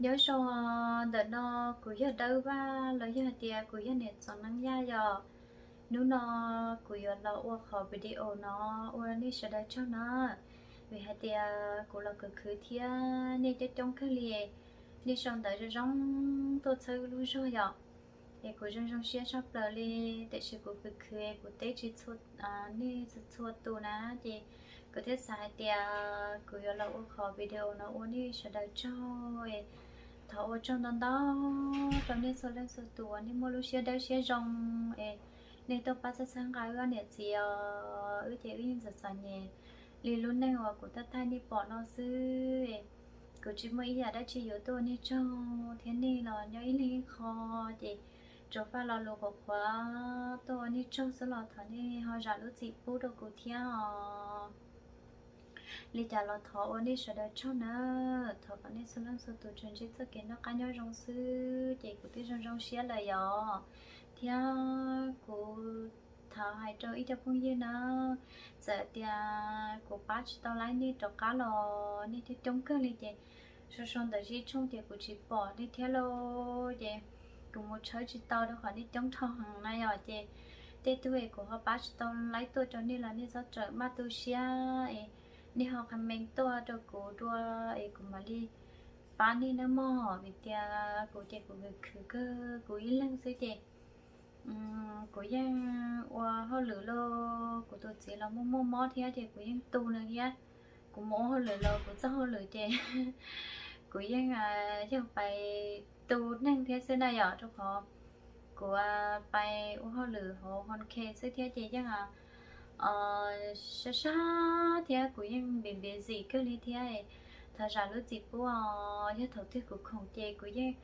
Nyob zoo, ntawm no kuv yog Dawb Vaj los yog hais tias kuv yog niam Txoov Neeb Yaj yom. Hnub no kuv yuav los ua qhov video no ua nej sawv daws tsaug na, vim hais tias kuv los khwv khwv thiab nej coob coob kawg li, nej sau ntawv zoo zoo tuaj txhawb lub zog yom. Es kuv zoo zoo siab tshaj plaws li, tiam sis kuv khwv khwv kuv teb tsis txhua, nej txhua tus na, ces kuv thiaj xav hais tias kuv yuav los ua qhov video no ua nej sawv daws tsaug. Thov ua tsaug ntau ntau rau nej txhua leej txhua tus uas nej muaj lub siab dawb siab zoo es nej tuaj pab txhawb txhawb nqa wb niam txiv os. Wb ces wb yeej txom txom nyem li lub neej uas kuv tab thaij nej pom no xwb. Kuv tsis muaj ib yam dab tsi yuav tuaj ua nej tsaug thiab, nej los nyob ib leeg ib qho, ces tsuas faj lo lus qhuav qhuav tuaj ua nej tsaug xwb los thov nej ho zam lub txim pub rau kuv thiab os. Li cas los thov ua nej sawv daws tsaug na. Thov kom nej txhua leej txhua tus tsuas ntsib txoj kev noj qab nyob zoo xwb ces kuv twb zoo zoo siab lawm yom. Thiab kuv thov hais rau ib co phooj ywg na, txawm tias kuv pab tsis tau laib nej rov qab los nej coob coob kawg li ces sau sau ntawv zib tshooj ces kuv tsis pom nej thiab lauj, ces kuv mus tshawb tsis tau rau qhov nej coob dhau heev na yom. Ces tej tug es kuv ho pab tsis tau laib tuaj rau nej los nej txhob rawm maj tu siab es nej ho comment tuaj rau kuv dua es kuv mam li pab nej nawb mog. Vim tias kuv ces kuv khwv khwv kawg kuv ib leeg xwb ces kuv yeej ua hauj lwm los kuv tus txiv los muaj muaj mob thiab ces kuv yeej tu nws thiab. Kuv mus ua hauj lwm los kuv txoj hauj lwm ces kuv yeej yog pais tu neeg thiab xwb na yom, rau qhov kuv pais ua hauj lwm hauv home care xwb thiab ces yeej sab sab thiab kuv yeej busy busy kawg li thiab. Thov zam lub txim pub os, yog thaum twg kuv khoom ces kuv yeej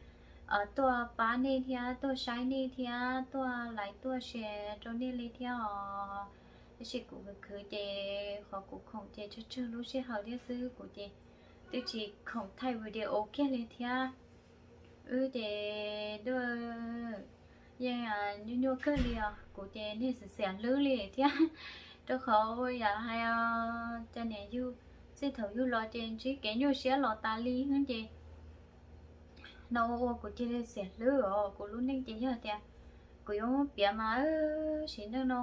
tuaj pab nej thiab tuaj saib nej thiab tuaj like tuaj share rau nej li thiab os. Tab sis kuv khwv khwv ces qhov kuv khoom ces tsawg tsawg lub sij hawm thiab xwb, kuv ces twb tsis khoom thaij video kiag li thiab. Wb ces yeej nyuaj nyuaj kawg li os, kuv ces niag xiam xiam hlwb li thiab, rau qhov yam hais cov niam yug txij thaum yug los ces ntsib kev nyuaj siab los tas li xwb ces no ua ua kuv cia li xiam hlwb os. Kuv lub neej ces yog tias kuv yuav muab piav mas sim neej no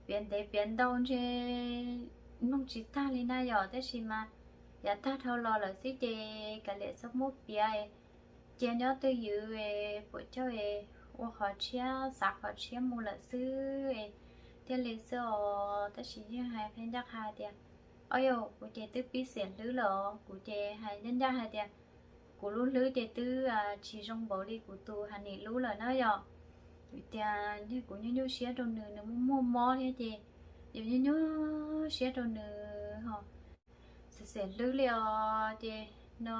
piav ntev piav ntau ntshe mloog tsis tag li na yom, tab sis mas yav tag dhau los lawm xwb ces kav liam txhob muab piav, cia nyob twj ywm, puam chawj, ua qhov tshiab xav qhov tshiab mus lawm xwb thiaj li xwb os. Tab sis yeej hais qhia ncaj qha tias, o yog kuv ces twb pib xiam hlwb lawm os, kuv ces hais ncaj ncaj hais tias kuv lub hlwb ces twb tsis zoo npaum li kuv tus Hav Nim lub lawm na yom. Vim tias niag kuv nyuaj nyuaj siab rau nws, nws muaj muaj mob thiab ces yus nyuaj nyuaj siab rau nws ho xiam xiam hlwb li os. Ces no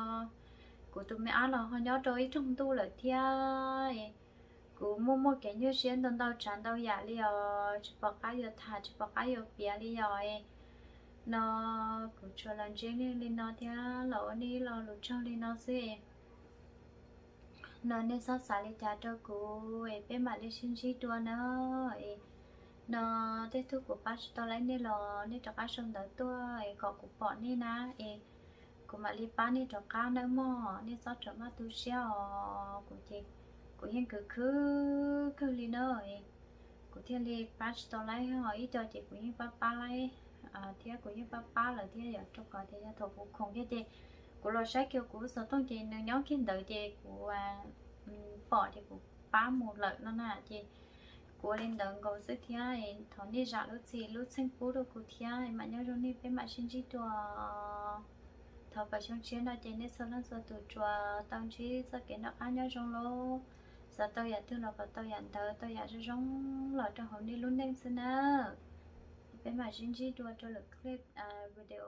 kuv tus me ab los ho nyob rau ib rooj ntuj lawm thiab, kuv muaj muaj kev nyuaj siab ntau ntau tsav ntau yam li os, tsis pom qab yuav tham tsis pom qab yuav piav li yom. No kuv tsuas los ntsib nej li no thiab los ua nej lo lus tsaug li no xwb. No nej txhob xav li cas rau kuv, peb mam li sib ntsib dua na. No tej tug kuv pab tsis tau laib nej los nej rov qab sau ntawv tuaj kom kuv pom nej na, es kuv mam li pab nej rov qab nawb mog, nej txhob rawm maj tu siab os. Kuv ces kuv yeej khwv khwv kawg li na, kuv thiaj li pab tsis tau laib os. Ib co ces kuv yeej pab pab laib thiab kuv yeej pab pab lawm thiab yom, rau qhov tias yog thaum kuv khoom kiag ces kuv los saib kiag kuv xov tooj ces nws nyob kiag ntawd ces kuv pom ces kuv pab mus lawm no na. Ces kuv ua li ntawd nkaus xwb thiab, thov nej zam lub txim lub txheej pub rau kuv thiab, mam nyob zoo nej peb mam sib ntsib dua. Thov kom xyoo tshiab no ces nej txhua leej txhua tus tsuas tau ntsib txoj kev noj qab nyob zoo lauj, xav tau yam twg los kom tau yam ntawd, tau yam zoo zoo los rau hauv nej lub neej xwb na. Peb mam sib ntsib dua rau lwm clip video.